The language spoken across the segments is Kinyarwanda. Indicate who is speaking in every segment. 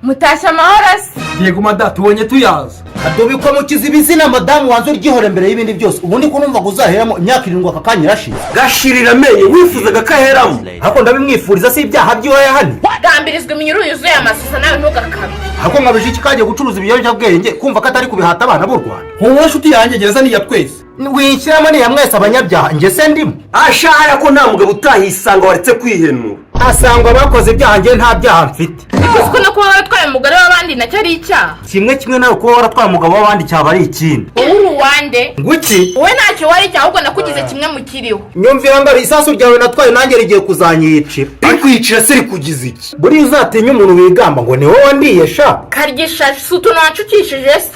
Speaker 1: Mutashye amahoro se?
Speaker 2: Yego mada, tubonye tuyaza.
Speaker 3: Kadobi ko mukiza ibizina, madamu, wanze uryihora mbere y'ibindi byose. Ubundi ko numvaga uzaheramo, imyaka 7 aka kanya irashize.
Speaker 4: Gashirira amenyo, wifuzaga ko aheramo?
Speaker 3: Ariko ndabimwifuriza, si ibyaha by'iwe yahani.
Speaker 1: Gambirizwa iminyururu yuzuye amasusa, nawe ntugakabe.
Speaker 3: Ariko nkabije iki kagiye gucuruza ibiyobyabwenge, kumva ko atari kubihata abana b'u Rwanda?
Speaker 2: Humura nshuti yanjye, gereza ni iya twese.
Speaker 3: Wishyiramo niya mwese abanyabyaha, njye se ndimo?
Speaker 4: Ashahara ko nta mugabo utahisanga waretse kwihenura.
Speaker 3: Asangwa abakoze ibyaha, njye nta byaha mfite.
Speaker 1: Uzi ko no kuba waratwaye umugore w'abandi nacyo ari icyaha?
Speaker 3: Kimwe kimwe nawe, kuba waratwaye umugabo w'abandi cyaba ari ikindi.
Speaker 1: Wowe uri uwande?
Speaker 3: Nguki?
Speaker 1: Wowe ntacyo wari icyaha, ahubwo nakugize kimwe mu kiriho.
Speaker 3: Nyumvira ngo isasu ryawe natwaye nanjye rigiye kuzanyicira.
Speaker 4: Rikwicira se rikugize iki?
Speaker 3: Buriya uzatinya umuntu wigamba ngo ni wowe wandiye sha.
Speaker 1: Karya ishashi, si utuntu wancukishije se?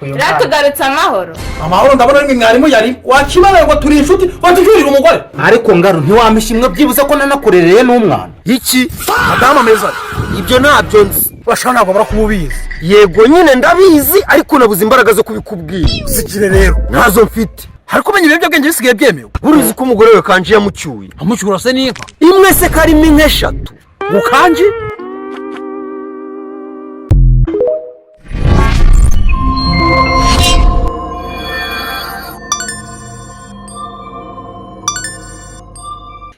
Speaker 1: Ratugarutse amahoro.
Speaker 2: Amahoro, ndabona rimwe mwarimu yari wakibara ngo turi inshuti, watujurira umugore.
Speaker 3: Ariko ngaro ntiwampisha imwe byibuze ko nanakurereye n'umwana?
Speaker 4: Iki?
Speaker 2: Madamu ameza?
Speaker 4: Ibyo ntabyo nzi.
Speaker 2: Bashaka ntabwo bara kuba ubizi.
Speaker 4: Yego nyine ndabizi, ariko nabuze imbaraga zo kubikubwira.
Speaker 2: Zikire rero.
Speaker 4: Ntazo mfite.
Speaker 2: Hari kumenya ibiyobyabwenge bisigaye byemewe.
Speaker 4: Buriya ko umugore we Kanji yamucyuye.
Speaker 2: Amucyura se n'inka?
Speaker 4: Imwe se karimo inka eshatu.
Speaker 2: Ngo Kanji?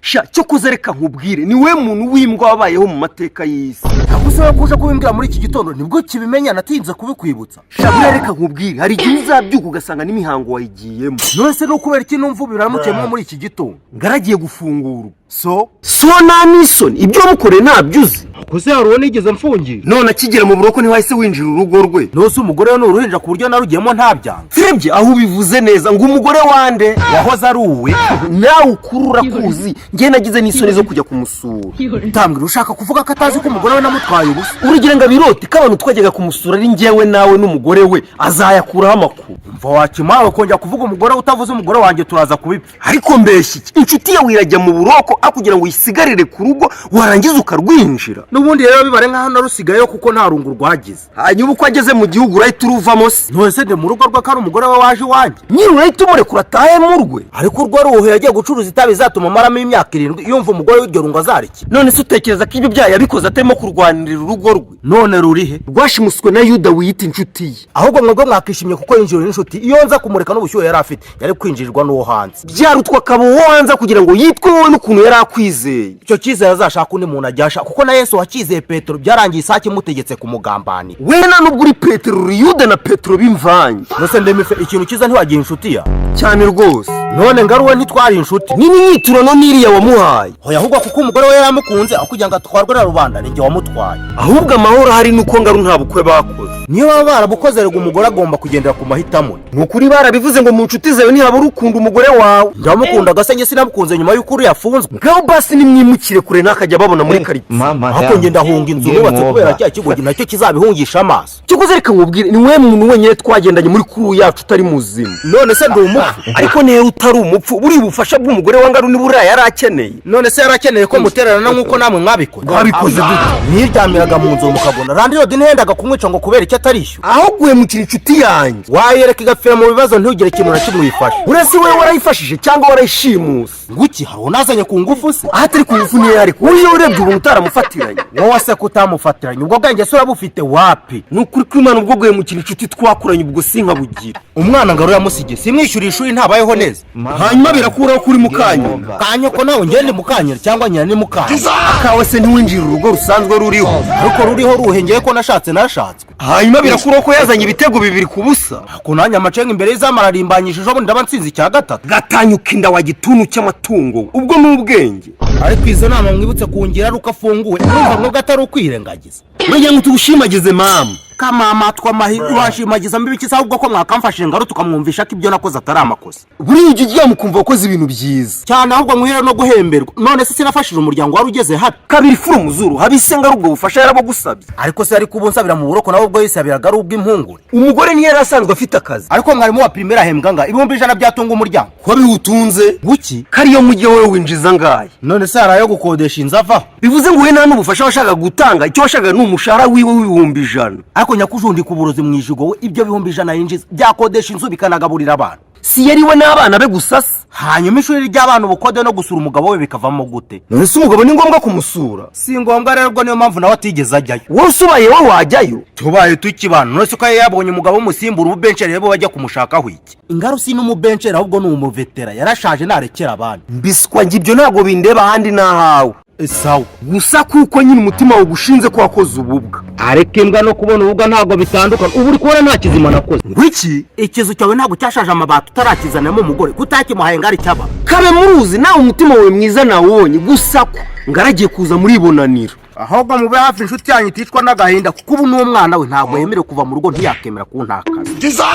Speaker 4: Sha cyo kuza, reka nkubwire, ni we muntu w'imbwa wabayeho mu mateka y'isi.
Speaker 3: Ntabwo usaba ko uje kubimbwira muri iki gitondo nibwo kibimenya, natinze kubikwibutsa.
Speaker 4: Sha buriya reka nkubwire, hari igihe uzabyuka ugasanga n'imihango wayigiyemo.
Speaker 3: None se ni ukubera iki numva biramukiyemo muri iki gitondo?
Speaker 4: Ngaragiye gufungurwa.
Speaker 3: So?
Speaker 4: So nta n'isoni, ibyo wamukoreye ntabyo uzi.
Speaker 3: Gusa hari uwo nigeze mfungira?
Speaker 4: None akigera mu buroko ntiwahise winjira urugo rwe?
Speaker 3: Nose umugore we ni uruhinja ku buryo narugiyemo ntabyanga?
Speaker 4: Sirebye aho ubivuze neza, ngo umugore wande?
Speaker 3: Wahoze ari uwe.
Speaker 4: Nawe ukuri urakuzi, njye nagize n'isoni zo kujya kumusura.
Speaker 3: Utambwira ushaka kuvuga ko atazi ko umugore we namutwaye ubusa?
Speaker 4: Urugira ngo abirote ko abantu twajyaga kumusura ari njyewe nawe n'umugore we, azayakuraho amakuru.
Speaker 3: Mva wakimawe, kongera kuvuga umugore utavuze umugore wanjye, turaza kubipfa.
Speaker 4: Ariko mbeshya iki? Inshuti yawe irajya mu buroko aho kugira ngo uyisigarire ku rugo, warangiza ukarwinjira.
Speaker 3: N'ubundi rero bibare nk'aho narusigayeyo, kuko nta rungu rwagize.
Speaker 4: Hanyuma uko ageze mu gihugu urahita uruvamo se?
Speaker 3: None se ndi mu rugo rwe ko ari umugore we waje iwanjye?
Speaker 4: Nyine urahita umurekura atahe mu rwe.
Speaker 3: Ariko urwo ruhu yagiye gucuruza itabi izatuma amaramo imyaka 7, yumva umugore w'iryo rungu azariki?
Speaker 4: None se utekereza ko ibyo byaha yabikoze atarimo kurwanirira urugo rwe?
Speaker 3: None rurihe?
Speaker 4: Rwashimuswe na Yuda wiyita inshuti ye.
Speaker 3: Ahubwo mwebwe mwakishimye kuko yinjiriwe n'inshuti. Iyo nza kumureka n'ubushyuhe yari afite, yari kwinjirirwa n'uwo hanze.
Speaker 4: Byarutwa akaba uwo hanze kugira ngo yitwe wowe n'ukuntu yari akwizeye.
Speaker 3: Icyo cyizere azashaka undi muntu ajyasha, kuko na Yesu wakizeye Petero byarangiye isake imutegetse kumugambanira.
Speaker 4: We nta nubwo uri Petero, uri Yuda na Petero b'imvange.
Speaker 3: Mbese ndemife, ikintu cyiza ntiwagira inshuti ya?
Speaker 4: Cyane rwose.
Speaker 3: None ngaruwe ntitwari inshuti?
Speaker 4: N'imyiturano n'iriya wamuhaye.
Speaker 3: Hoya, ahubwo kuko umugore we yaramukunze, aho kugira ngo atwarwe na rubanda ni njye wamutwaye.
Speaker 4: Ahubwo amahoro ahari ni uko ngaru nta bukwe bakoze.
Speaker 3: Niyo baba barabukoze rega, umugore agomba kugendera ku mahitamo ye.
Speaker 4: Ni ukuri barabivuze ngo mu nshuti zawe ntihabura ukunda umugore wawe.
Speaker 3: Ndamukundaga se? Njye sinamukunze nyuma y'uko uriya afunzwe.
Speaker 4: Ngaho basi nimwimukire kure ntakajya babona muri karitsiye.
Speaker 3: Ahubwo njye ndahunga inzu nubatse kubera cya kigo nacyo kizabihungisha amaso.
Speaker 4: Cyokoze reka nkubwire, ni wowe muntu wenyine twagendanye muri kuru yacu utari muzima.
Speaker 3: None se ndi umupfu?
Speaker 4: Ariko niba utari umupfu, buriya ubufasha bw'umugore wa ngaru niba uriya yari akeneye.
Speaker 3: None se yari akeneye ko mutererana nk'uko namwe mwabikoze?
Speaker 4: Mwabikoze gute?
Speaker 3: Niryamiraga mu nzu mukabona landlord ntihendaga kumwica ngo kubera icyo atarishyura.
Speaker 4: Aho guhemukira inshuti yanjye.
Speaker 3: Wayereka igapfira mu bibazo, ntugire ikintu na kimwe uyifasha.
Speaker 4: Uretse wowe warayifashije cyangwa warayishimuse?
Speaker 3: Nguki? Hari unazanye ku ngufu se?
Speaker 4: Aho atari ku ngufu niyo yari uriya, urebye ubuntu utaramufatiranye.
Speaker 3: Wowe se kutamufatiranye, ubwo bwenge se urabufite wapi?
Speaker 4: Ni ukuri kw'Imana, ubwo guhemukira inshuti twakuranye ubwo sinkabugira.
Speaker 3: Umwana ngaro yamusigiye simwishyura ishuri, ntabayeho neza.
Speaker 4: Hanyuma birakuraho kuri mukanyina.
Speaker 3: Kanyoko nawe, ngende mukanyina cyangwa nyina ni mukanyina?
Speaker 4: Akawe se ntiwinjira urugo rusanzwe ruriho?
Speaker 3: Ariko ruriho ruhengeye ko nashatse nashatswe.
Speaker 4: Hanyuma birakuraho ko yazanye ibitego 2-0?
Speaker 3: Ako nanjye amacenga imbere y'izamu ararimbanyije, ejo bundi ndaba nsinze icya gatatu.
Speaker 4: Gatanyuka inda wa gituntu cy'amatungo, ubwo ni ubwenge.
Speaker 3: Ariko izo nama mwibutse kungira ari uko afunguwe, urumva mwebwe atari ukwirengagiza?
Speaker 4: Uragira ngo tugushimagize mama?
Speaker 3: Kamama twamahirwe washimagiza mbibi se? Ahubwo ko mwakamfashije ngaru tukamwumvisha ko ibyo nakoze atari amakosa.
Speaker 4: Buriya ujya uryama ukumva wakoze ibintu byiza.
Speaker 3: Cyane, ahubwo nkwiriye no guhemberwa. None se sinafashije umuryango wari ugeze habi?
Speaker 4: Kabiri furo muzuru habise ngaru, ubwo bufasha yarabugusabye?
Speaker 3: Ariko se ariko ubu nsabira mu buroko nawe ubwo yisabiraga ari ubw'impungure?
Speaker 4: Umugore ntiyari asanzwe afite akazi.
Speaker 3: Ariko mwarimu wa primaire ahembwa nga 100,000 byatunga umuryango?
Speaker 4: Ko biwutunze?
Speaker 3: Buki?
Speaker 4: Kariyo mujye wowe winjiza angahe?
Speaker 3: None se hari ayo gukodesha inzu avaho?
Speaker 4: Bivuze ngo wowe nta n'ubufasha washakaga gutanga, icyo washakaga ni umushahara wiwe w'100,000.
Speaker 3: Ariko Ariko nyakujundika uburozi mu ijigo we, ibyo 100,000 yinjiza byakodesha inzu bikanagaburira abantu.
Speaker 4: Si yari we n'abana be gusa se?
Speaker 3: Hanyuma ishuri ry'abana, ubukode no gusura umugabo we bikavamo gute?
Speaker 4: None se umugabo ni ngombwa kumusura?
Speaker 3: Si ngombwa rero, ubwo niyo mpamvu nawe atigeze ajyayo.
Speaker 4: Wowe usubaye wowe wajyayo?
Speaker 3: Tubaye tukibana, none se ko yari yabonye umugabo w'umusimbura, ububenceri bo bajya kumushakaho iki? Ingaru si n'umubenceri, ahubwo ni umuvetera, yarashaje, narekera abandi.
Speaker 4: Mbiswa njye, ibyo ntabwo bindeba, ahandi n'ahawe.
Speaker 3: Sawa.
Speaker 4: Gusa kuko nyine umutima wagushinze ko wakoze ububwa.
Speaker 3: Ariko imbwa no kubona ububwa ntabwo bitandukana. Ubu uri kubona nta kizima nakoze.
Speaker 4: Ngo iki?
Speaker 3: Ikizu cyawe ntabwo cyashaje amabati utarakizanamo umugore, kutakimuhaye ngo ari cyaba?
Speaker 4: Kabe muruzi nawe, umutima wawe mwiza nawubonye, gusa ko ngaragiye kuza muri ibonaniro.
Speaker 3: Ahubwo mube hafi inshuti yanyu iticwa n'agahinda, kuko ubu n'umwana we ntabwo yemerewe kuva mu rugo, ntiyakemera kuntakaza.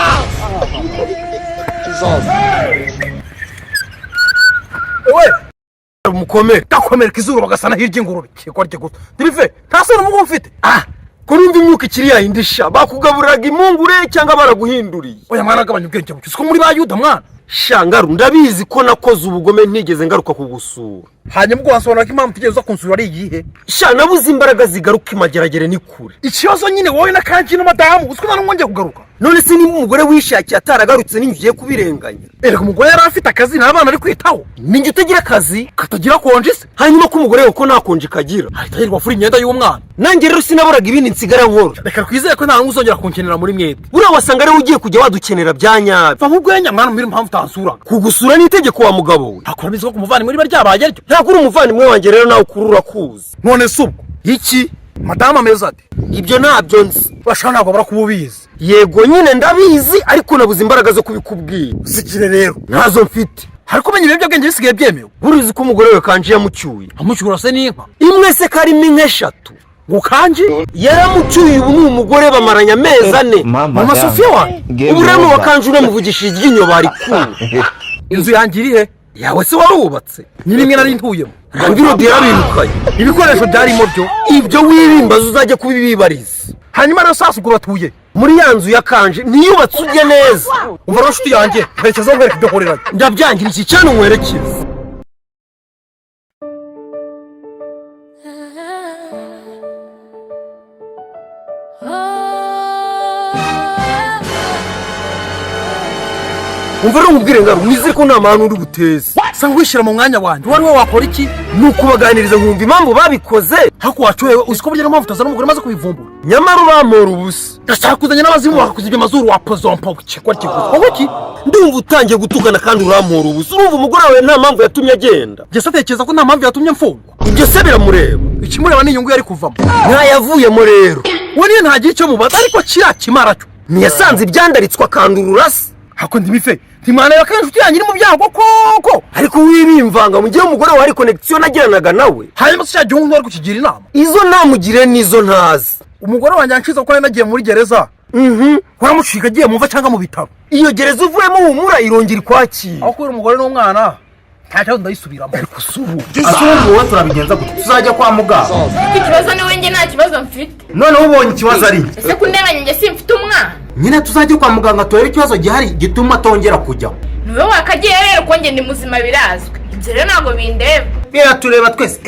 Speaker 2: Mukomere, gakomereka izuru bagasana hirya ingurube kikora gusa ndibive, nta soni umugu mfite.
Speaker 4: Ah, ko numva imyuka ikiri yayindi sha, bakugaburiraga impungure cyangwa baraguhinduriye?
Speaker 2: Oya mwana, agabanya ubwenge buke, siko muri ba Yuda mwana.
Speaker 4: Sha ngaru, ndabizi ko nakoze ubugome, ntigeze ngaruka kugusura.
Speaker 2: Hanyuma ubwo wasobanura ko impamvu utigeze uza kunsura ari iyihe?
Speaker 4: Sha, nabuze imbaraga zigaruka imageragere, ni kure.
Speaker 2: Ikibazo nyine wowe na kanji na madamu, uziko nta n'umwe kugaruka.
Speaker 4: None se niba umugore wishakiye ataragarutse, ninjye ugiye kubirenganya?
Speaker 2: Erega umugore yari afite akazi n'abana ari kwitaho.
Speaker 4: Ninjye utagira akazi?
Speaker 2: Katagira konji se?
Speaker 4: Hanyuma ko umugore we ko nta konji kagira?
Speaker 2: Ahita yirirwa afura imyenda y'umwana.
Speaker 4: Nanjye rero sinaburaga ibindi nsigara nkora.
Speaker 2: Reka twizere ko nta n'umwe uzongera kunkenera muri mwebwe.
Speaker 4: Buriya wasanga ariwe ugiye kujya wadukenera bya nyabyo.
Speaker 2: Va nk'ubwenya mwana, mbwira impamvu utansuraga.
Speaker 4: Kugusura ni itegeko wa mugabo we.
Speaker 2: Hakora bizi ko ku muvandimwe riba ryabaye ryo.
Speaker 4: Ntabwo uri umuvandimwe wanjye rero, nawe ukuri urakuzi.
Speaker 2: None se ubwo
Speaker 4: Iki?
Speaker 2: Madamu ameze ate?
Speaker 4: Ibyo ntabyo nzi.
Speaker 2: Bashaka ntabwo babura kuba ubizi.
Speaker 4: Yego nyine ndabizi, ariko nabuze imbaraga zo kubikubwira.
Speaker 2: Zigire rero.
Speaker 4: Ntazo mfite.
Speaker 2: Ariko umenya ibiyobyabwenge bisigaye byemewe.
Speaker 4: Buriya uzi ko umugore we Kanji yamucyuye?
Speaker 2: Amucyura se n'inka?
Speaker 4: Imwe se karimo inka eshatu?
Speaker 2: Ngo Kanji?
Speaker 4: Yaramucyuye, ubu ni umugore bamaranye amezi 4.
Speaker 2: Mama Sofiya wanjye.
Speaker 4: Ubu rero wa Kanji unamuvugishije iryinyo barikura.
Speaker 2: Inzu yanjye iri he?
Speaker 4: Yawe se warubatse?
Speaker 2: Nyiri imwe nari ntuyemo.
Speaker 4: Ngambirodi yarabirukanye.
Speaker 2: Ibikoresho byarimo byo?
Speaker 4: Ibyo wirimbaza uzajya kubibibariza.
Speaker 2: Hanyuma rero sasa ubwo batuye
Speaker 4: muri ya nzu ya Kanje ntiyubatse, ujye neza.
Speaker 2: Umva rero nshuti yanjye, mperekeza nkwereka ibyo nkorerayo.
Speaker 4: Ndabyangira iki cyane, nkwerekeza. Umva rero nkubwire ngaru, wizere ko nta mahano uri buteze.
Speaker 2: Sa nkwishyira mu mwanya wanjye, uwo ari we wakora iki?
Speaker 4: Ni ukubaganiriza nkumva impamvu babikoze.
Speaker 2: Ariko wacoyewe, uzi ko burya niyo mpamvu utazana umugore maze kubivumbura?
Speaker 4: Nyamara urampora ubusa.
Speaker 2: Ndashaka kuzanya n'abazimu bakakuzibya amazuru, wa pozompa ukekwa kiguzi wowe iki?
Speaker 4: Ndumva utangiye gutukana kandi urampora ubusa. Urumva umugore wawe nta mpamvu yatumye agenda?
Speaker 2: Njye se atekereza ko nta mpamvu yatumye mfungwa?
Speaker 4: Ibyo se biramureba?
Speaker 2: Ikimureba ni inyungu yari kuvamo.
Speaker 4: Ntayavuyemo rero.
Speaker 2: We niyo ntagira icyo mubaza, ariko kiriya kimara cyo.
Speaker 4: Ntiyasanze ibyandaritswe akandurura se?
Speaker 2: Hako ndimife ntimwanareba ko inshuti yanjye iri mu byago koko?
Speaker 4: Ariko wibimvanga mu gihe umugore wawe hari connection nagiranaga nawe.
Speaker 2: Hanyuma se cya gihugu ntwari kukigira inama?
Speaker 4: Izo namugire n'izo ntazi.
Speaker 2: Umugore wanjye yanshize kuko nari nagiye muri gereza, waramucika agiye mu mva cyangwa mu bitaro.
Speaker 4: Iyo gereza uvuyemo humura irongera ikwakira.
Speaker 2: Aho kubera umugore n'umwana nta kibazo, ndayisubiramo.
Speaker 4: Ariko si ubu.
Speaker 3: Ase ubu wowe turabigenza gute? Tuzajya kwa muganga?
Speaker 1: Ariko ikibazo ni we, njye nta kibazo mfite.
Speaker 3: Noneho ubonye ikibazo ari njye?
Speaker 1: Ese kundenganya, njye simfite umwana?
Speaker 3: Nyine tuzajya kwa muganga turebe ikibazo gihari gituma atongera kujyaho.
Speaker 1: Ni wowe wakagiye rero, ko njye ndi muzima birazwi, ibyo rero ntabwo bindeba.
Speaker 3: Biratureba twese.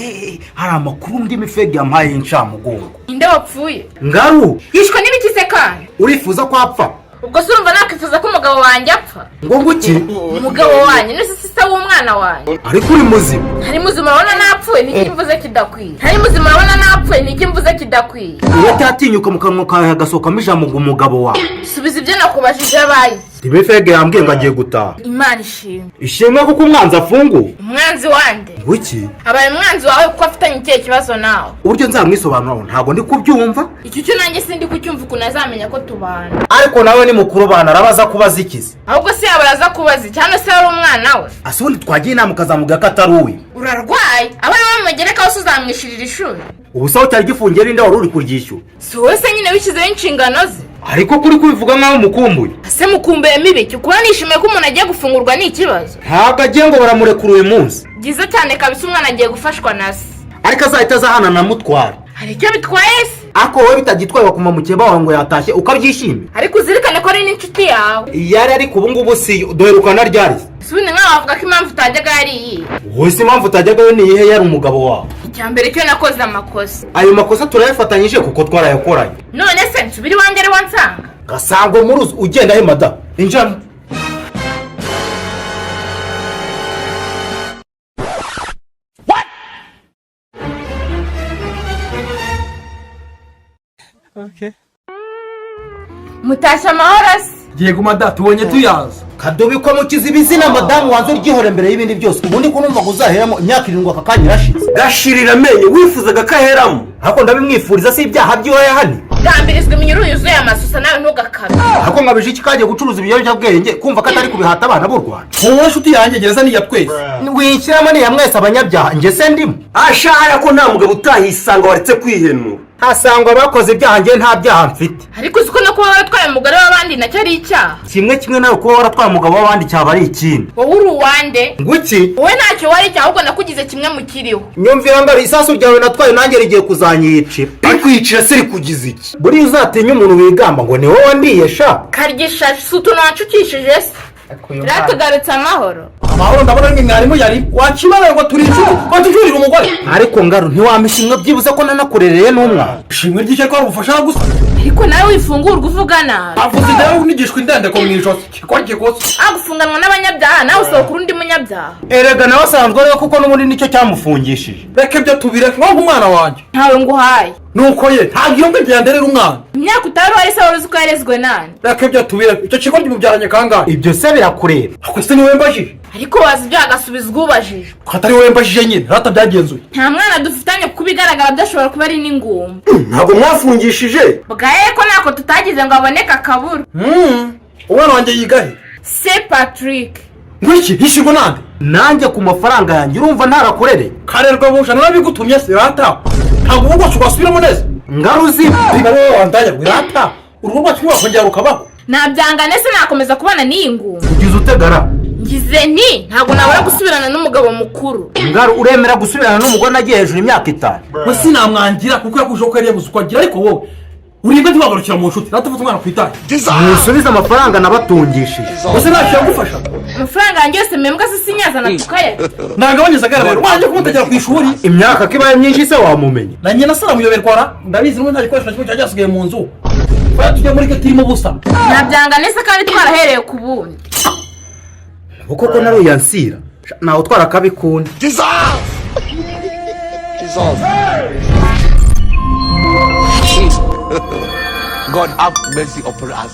Speaker 3: Hari amakuru ndi mifege yampaye y'incamugongo.
Speaker 1: Ninde wapfuye?
Speaker 3: Ngaru.
Speaker 1: Yishwe n'ibiki se kandi?
Speaker 3: Urifuza ko apfa?
Speaker 1: Ubwo se urumva nakwifuza ko umugabo wanjye apfa?
Speaker 3: Ngo nguki?
Speaker 1: Umugabo wanjye nese si se w'umwana wanjye?
Speaker 3: Ariko uri muzima.
Speaker 1: Ntari muzima, urabona napfuye, ni iki mvuze kidakwiye? Ntari muzima, urabona napfuye, ni iki mvuze kidakwiye?
Speaker 3: Iyo atatinyuka mu kanwa kawe hagasohokamo ijambo ngo umugabo wawe.
Speaker 1: Subiza ibyo nakubajije, abaye iki?
Speaker 3: Ndimifege yambwiye ngo agiye gutaha.
Speaker 1: Imana ishimwe.
Speaker 3: Ishimwe kuko umwanzi afunguwe.
Speaker 1: Umwanzi wande?
Speaker 3: Nguki?
Speaker 1: Abaye umwanzi wawe kuko afitanye ikihe kibazo nawe?
Speaker 3: Uburyo nzamwisobanuraho ntabwo ndi kubyumva.
Speaker 1: Icyo cyo nanjye sindi kucyumva, ukuntu azamenya ko tubana.
Speaker 3: Ariko nawe ni mukuru bana, arabaza kubaza ikizi.
Speaker 1: Ahubwo se yaba araza kubaza cyangwa se yari umwana we?
Speaker 3: Ase ubundi twagiye inama ukazamubwira ko atari uwe.
Speaker 1: Urarwaye, aba ari wowe mugereka wose uzamwishyurira ishuri?
Speaker 3: Ubu se aho cyari gifungiye ninde wari uri kuryishyura?
Speaker 1: Si wowe se nyine wishyizeho inshingano ze?
Speaker 3: Ariko kuri kubivuga nk'aho umukumbuye.
Speaker 1: Ese mukumbuyemo ibiki? Kuba nishimiye ko umuntu agiye gufungurwa ni ikibazo?
Speaker 3: Ntabwo agiye, ngo baramurekura uyu munsi.
Speaker 1: Byiza cyane kabisa, umwana agiye gufashwa na se.
Speaker 3: Ariko azahita aza hano anamutwara.
Speaker 1: Hari icyo bitwaye se?
Speaker 3: Ariko wowe bitagitwaye bakuma mukeba wawe ngo yatashye ukabyishimira.
Speaker 1: Ariko uzirikane ko ari n'inshuti yawe.
Speaker 3: Yari, ariko ubu ngubu si duherukana ryari?
Speaker 1: Si ubundi nkawe wavuga ko impamvu utajyaga yari iyihe?
Speaker 3: Wowe se impamvu utajyagayo ni iyihe? Yari umugabo wawe.
Speaker 1: Icya mbere cyo nakoze amakosa.
Speaker 3: Ayo makosa turayafatanyije kuko twarayakoranye.
Speaker 1: None se Nsubira iwanjye ari wansanga.
Speaker 3: Gasangwa muruzi ugenda he madamu? Injiramo.
Speaker 1: Mutashye amahoro se?
Speaker 2: Yego madamu, tubonye tuyaza.
Speaker 3: Kadobi ko mukiza ibizina madamu, wanze uryihore mbere y'ibindi byose. Ubundi ko numva ngo uzaheramo imyaka 7, aka kanya irashize.
Speaker 4: Gashirira amenyo, wifuzaga ko aheramo?
Speaker 3: Ariko ndabimwifuriza, si ibyaha by'iwe yahani.
Speaker 1: Gambirizwa iminyururu yuzuye amasusa, nawe ntugakabe.
Speaker 3: Ariko nkabije iki kagiye gucuruza ibiyobyabwenge, kumva ko atari kubihata abana b'u Rwanda.
Speaker 2: Wowe nshuti yanjye, gereza ni iya twese.
Speaker 3: Wishyiramo ni iya mwese abanyabyaha, njye se ndimo?
Speaker 4: Ashahara ko nta mugabo utahisanga waretse kwihenura.
Speaker 3: Hasangwa abakoze ibyaha, njye nta byaha mfite.
Speaker 1: Ariko uzi ko no kuba waratwaye umugore w'abandi nacyo ari icyaha?
Speaker 3: Kimwe kimwe nawe, kuba waratwaye umugabo w'abandi cyaba ari ikindi.
Speaker 1: Wowe uri uwande?
Speaker 3: Nguki?
Speaker 1: Wowe ntacyo wari icyaha, ahubwo nakugize kimwe mu kiriho.
Speaker 3: Nyumvira ngaro, isasu ryawe natwaye nanjye rigiye kuzanyicira.
Speaker 4: Rikwicira se rikugize iki?
Speaker 3: Buriya uzatinya umuntu wigamba ngo ni wowe wandiye sha.
Speaker 1: Karya ishashi, si utuntu wacukishije se? Ratugarutse amahoro.
Speaker 2: Amahoro ndabona ni mwarimu yari wakibara ngo turi inshuti, watujurira umugore.
Speaker 3: Ariko ngaro, ntiwampa ishimwe byibuze ko nanakurereye n'umwana?
Speaker 2: Ishimwe ry'icyo ko ubufasha gusa.
Speaker 1: Ariko nawe wifungurwa uvuga nabi.
Speaker 2: Avuze nawe unigishwa indendeko mu ijosi kikora kigose.
Speaker 1: Agufunganwa n'abanyabyaha, nawe usohoka urundi munyabyaha.
Speaker 3: Erega nawe asanzwe ariwe, kuko n'ubundi nicyo cyamufungishije.
Speaker 2: Reka ibyo tubireke, nko umwana wanjye.
Speaker 1: Ntawe nguhaye.
Speaker 2: Nuko ye ntabwo iyo ngibyo yanderera umwana.
Speaker 1: Imyaka utari wari se wari uzi ko yarezwe nani?
Speaker 2: Reka ibyo tubireke, icyo kigo mubyaranye kangahe?
Speaker 3: Ibyo se birakureba?
Speaker 2: Ako se niwe mbajije?
Speaker 1: Ariko waza ibyo agasubizwa ubajije.
Speaker 2: Ko atari wowe mbajije nyine, rata byagenzuye.
Speaker 1: Nta mwana dufitanye, kuko ibigaragara byashobora kuba ari n'ingumba.
Speaker 4: Ntabwo mwafungishije?
Speaker 1: Bwaye ko ntako tutagize ngo aboneke akabura.
Speaker 2: Umwana wanjye yiga he?
Speaker 1: Se Patrick.
Speaker 2: Ngwiki, hishyurwa nande?
Speaker 3: Nanjye ku mafaranga yanjye, urumva ntarakorereye?
Speaker 2: Karerwa busha, narabigutumye se rata? Ntabwo ubu rwose wasubiramo neza.
Speaker 3: Ngaruzi.
Speaker 2: Niba wowe wandaya wirata, urugo rwacu rwakongera rukabaho.
Speaker 1: Nabyangane se nakomeza kubana n'iyi ngumba?
Speaker 3: Ugize utegara.
Speaker 1: Ngize nti ntabwo nabura gusubirana n'umugabo mukuru.
Speaker 3: Ngaru, uremera gusubirana n'umugore nagiye hejuru imyaka 5?
Speaker 2: We sinamwangira kuko yakuje ko yari yabuze uko agira, ariko wowe uribwa ntiwagarukira mu nshuti, rata ufite umwana ku itahi.
Speaker 3: Musubize amafaranga nabatungishije.
Speaker 2: Ese ntacyo yagufasha?
Speaker 1: Amafaranga yanjye yose mpembwa se sinyazana tukayarya?
Speaker 2: Ntagabanyiriza agara rero wanjye kumutegera ku ishuri.
Speaker 3: Imyaka ko ibaye myinshi se wamumenya?
Speaker 2: Na nyina sinamuyoberwa ra, ndabizi n'ubu nta gikoresho na kimwe cyari cyasigaye mu nzu. Twari tujya muri geti irimo ubusa.
Speaker 1: Nabyangane se kandi twarahereye ku bundi?
Speaker 3: Kuko ko nari uyansira nawe utwara akabikunda.
Speaker 5: God have mercy upon us.